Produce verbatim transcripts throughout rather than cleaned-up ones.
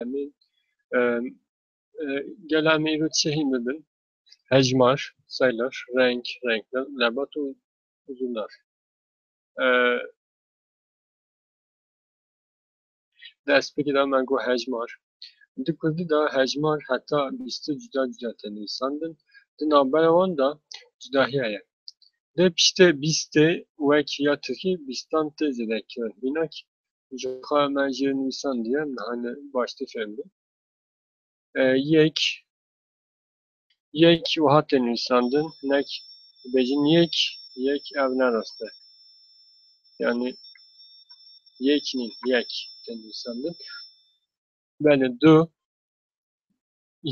Em ê, e, e, gel em ê îro çi hîn bibin? Hejmar, sayılar, renk, renkler, nebat û uzuvlar. E, Destpêkê de me got hejmar. Di kurdî de hejmar heta bîstê cuda cuda tê nivîsandin. Di navbera wan de cudahiya ye. Lê piştê bîstê wek ya tirkî bîstan tê zêde kirin. Mînak, ji xwe me jê nivîsandiye, niha ne baş tê fêm bû. E, yek, yek wiha tê nivîsandin, hinek dibêjin yek, yek ev ne rast e. Yani yek nîn, yek tê nivîsandin. Belê, du.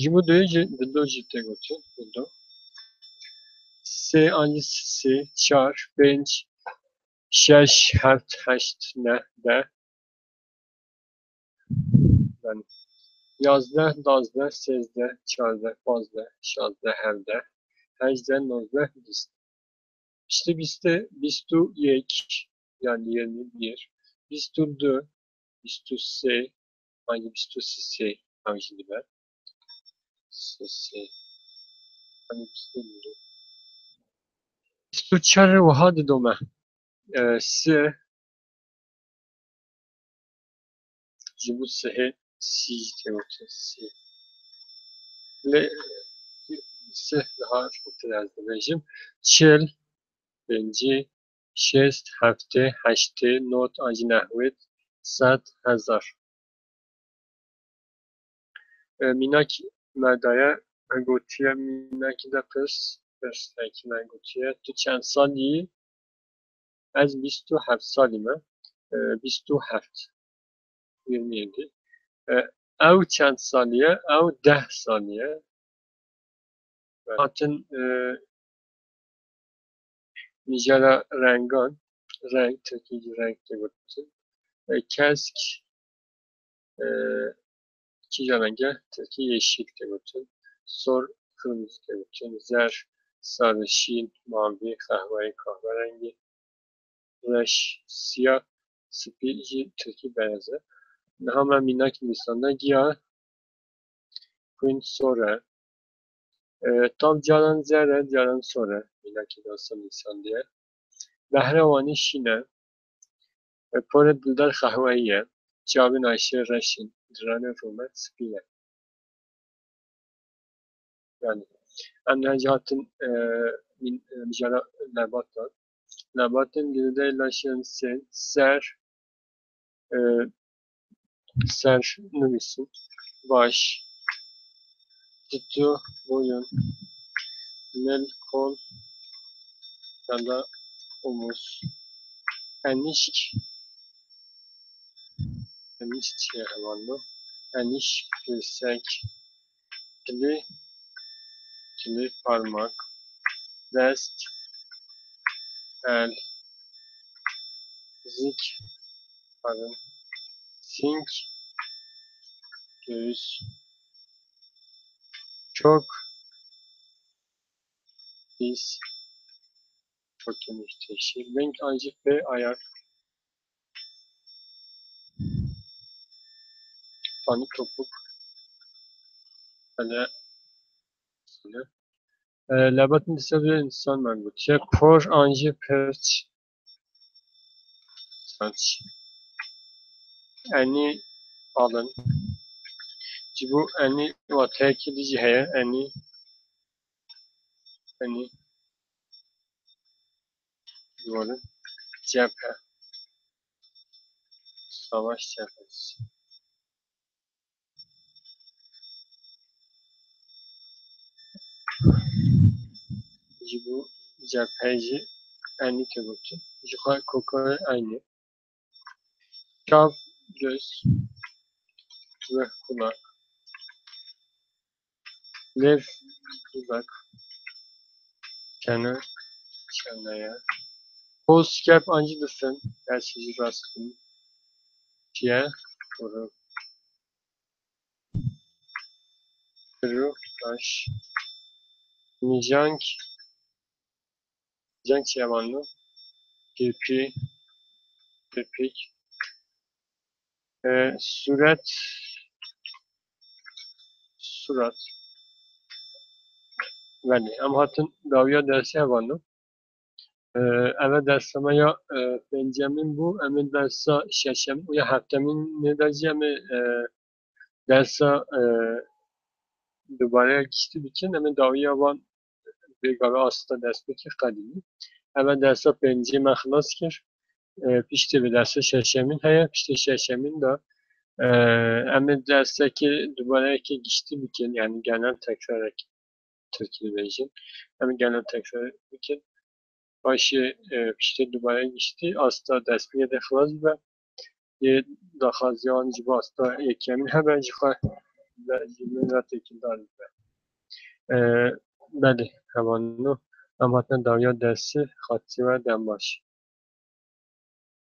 Ji bo duyê jî, bi du jî tê gotin, bi du. Sê an jî sisê, çar, pênc, şeş, heft, heşt, neh, deh. Yani yazdeh, dazdeh, sêzdeh, çardeh, pazdeh, şazdeh, hevdeh, hejdeh, nozdeh, bîst. Piştî bîstê, bîst û yek, yani yirmi bir, bîst û du, bîst û sê, hangi bîst û sê, hangi dibe? Sê, sê. Hani bîst û du. Bîst û çar wiha didome. E, sê, ji bo sihê sî jî tê gotin sî. Lê sih daha çûtir ez dibêjim. Çil, pêncî, şêst, heftê, heştê, nod, an jî nehwêd, sed, hezar. E, mînak me daye, me gotiye, mînakî de pirs, pirsnekî me gotiye, tu çend salî yî? Ez bîst û heft salî me. E, bîst û heft. Yirmi yedi. E, ew çend salî ye? Ew deh salî ye. Hatin, e, mijara rengan, reng, tirkî jî reng tê gotin. E, kesk, e, kîja reng e? Tirkî yeşil tê gotin. Sor, kırmızı tê gotin. Zer, sarı, şîn, mavi, qehweyî, kahverengî. Reş, siyah, spî jî tirkî beyaz e. Niha me mînakî nivîsandin giya, xwîn sor e. E, tav caran zer e, caran sor e. Mînakî dawsa nivîsandiye. Behra wanî şîn e. E, porê dildar qehweyî ye. Çavên Ayşê reş in. Diranê Rûme spî ye. Yani, em niha jî hatin, e, min-, e, mijara nebatan. Nebatên girêdayî laşên sê, ser, e, ser nivîsin, baş, tutu, boyun, mil, kol, çanda, omuz, enişk, enişk çi ye hevalno? Enişk, dirsek, Kili, kili, parmak, dest, el, zik, karın, sink, göğüs, çok, diz, çok geniş teşhir, denk ancak ve ayak, Tanî topuk. Hele. Hele. E, lebat insan, insan me gotiye. Por an jî pirç. Saç. Enî alin. Ji bo enî wateyekî dî jî heye. Enî. Enî. Dû alin. Cephe. Savaş cephesi. Ji bo cepheyê jî enî tê gotin. Ji xwe kokorê eynî. Çav, göz, ve kulak. Lêv, dudak, çene, çeneye. Poz, kep, ancî difin, her çî jî rast in. Çiye, kuru. Kuru, taş. Nijang, Cenk çi ye hevalno? Kirpî, kirpîk. E, sûret, Surat. Belê, em hatin dawiya dersê hevalno. Ee, eve dersa me ya, e, pêncemîn bû, em ê dersa şeşemîn û ya heftemîn nê de jî em ê, e, dersa, e, dubare giştî bikin, em ê dawiya wan vê gavê asta dest bike qedînî. Eve dersa pêncî me xilas kir. E, piştî vê dersa şeşemîn heye, piştî şeşemîn de, e, em ê dersekê dubareyekê giştî bikin, yani genel tekrarek Tirkî dibêjin. Em ê genel tekrar bikin. Paşê, e, piştî dubare giştî asta destpêkê de xilas bibe. Yê daxwaziya wan ji bo asta yekemîn hebe jixwe ve ji min re têkildar bibe. E, belê, hevalno, em hatine dawiya dersî, xatirê we dem baş.